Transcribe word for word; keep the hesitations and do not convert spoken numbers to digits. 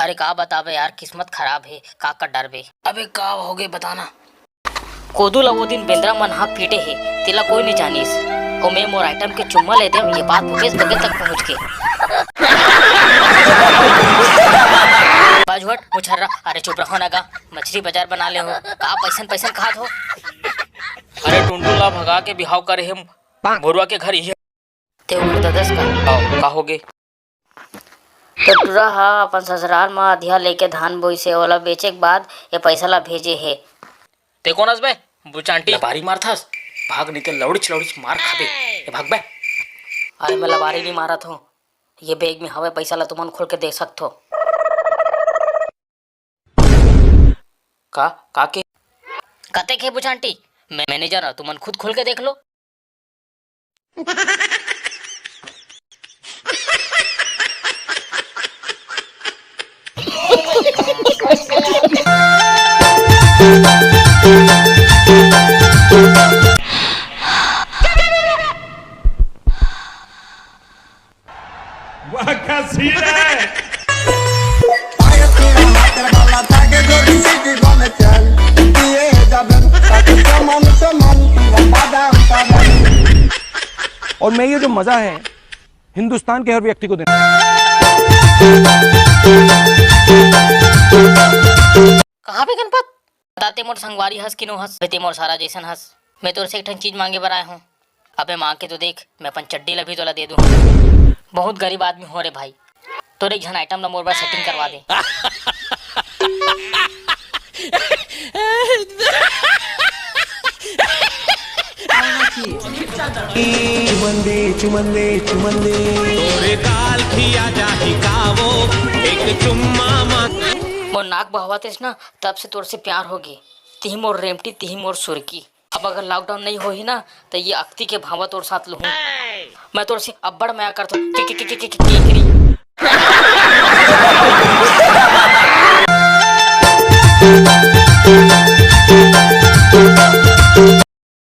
अरे का बताबे यार, किस्मत खराब हे, का कर डरबे। अबे का होगे बताना। कोदू ला वो दिन बेंदरा मन हा पीटे हे, तेला कोई नहीं जानिस। ओ मैं मोर आइटम के चुम्मा ले देम, ये बात भूपेश बघेल तक पहुंच के। बाजू हट, मुछर्रा, अरे चुप रहो ना गा, मछली बाजार बना ले हो, का पैसन पैसन खात हो। अरे टुनटुन ला भगा के बिहाव करे हे भोरुआ के घर, इही ते उमर ददस का। आओ, का होगे? तो टुरा हा अपन ससुराल मा अधिया लेके धान बोइस हे, ओला बेचे के बाद ये पैसा ला भेजे हे। ते कोन अस बे? बुचांटी। लबारी मारथस? भाग, नहीं ते लौड़िच लौड़िच मार खाबे। ए, भाग बे। अरे, मैं लबारी नहीं मारत हूँ। ये बैग में हवे पैसा ला, तुमन खोल के देख सकथो। का, का के? कते के बुचांटी? मैं, मैं नहीं जाना, तुमन खुद खोल के देख लो। वाह, क्या सीन है। और मैं ये जो मजा है, हिंदुस्तान के हर व्यक्ति को देना। कहाँ बे गणपत? बता, ते मोर संगवारी हस कि नो हस? बे, ते मोर सारा जैसन हस। मैं तोर से एक ठन चीज मांगे बर आए हूँ। अबे मांग के तो देख, मैं अपन चड्डी ला भी तोला दे दूँ। बहुत गरीब आदमी हो रे भाई, तोर एक झन आइटम ला मोर बर सेटिंग करवा दे। चुमन दे, चुमन दे, चुमन दे। तोरे गाल खिया जाही कावो, एक चुम्मा मा। मोर नाक बहवातेस ना, तब से तोर से प्यार होगे। तिही मोर रेमटी, तिही मोर सुरकी। अब अगर लॉकडाउन नहीं होही ना, तो ये अक्ति के भावा तोर साथ लूहूं। मैं तोर से अब्बड़ मया करथों। के, के, के, के, के, केकरी।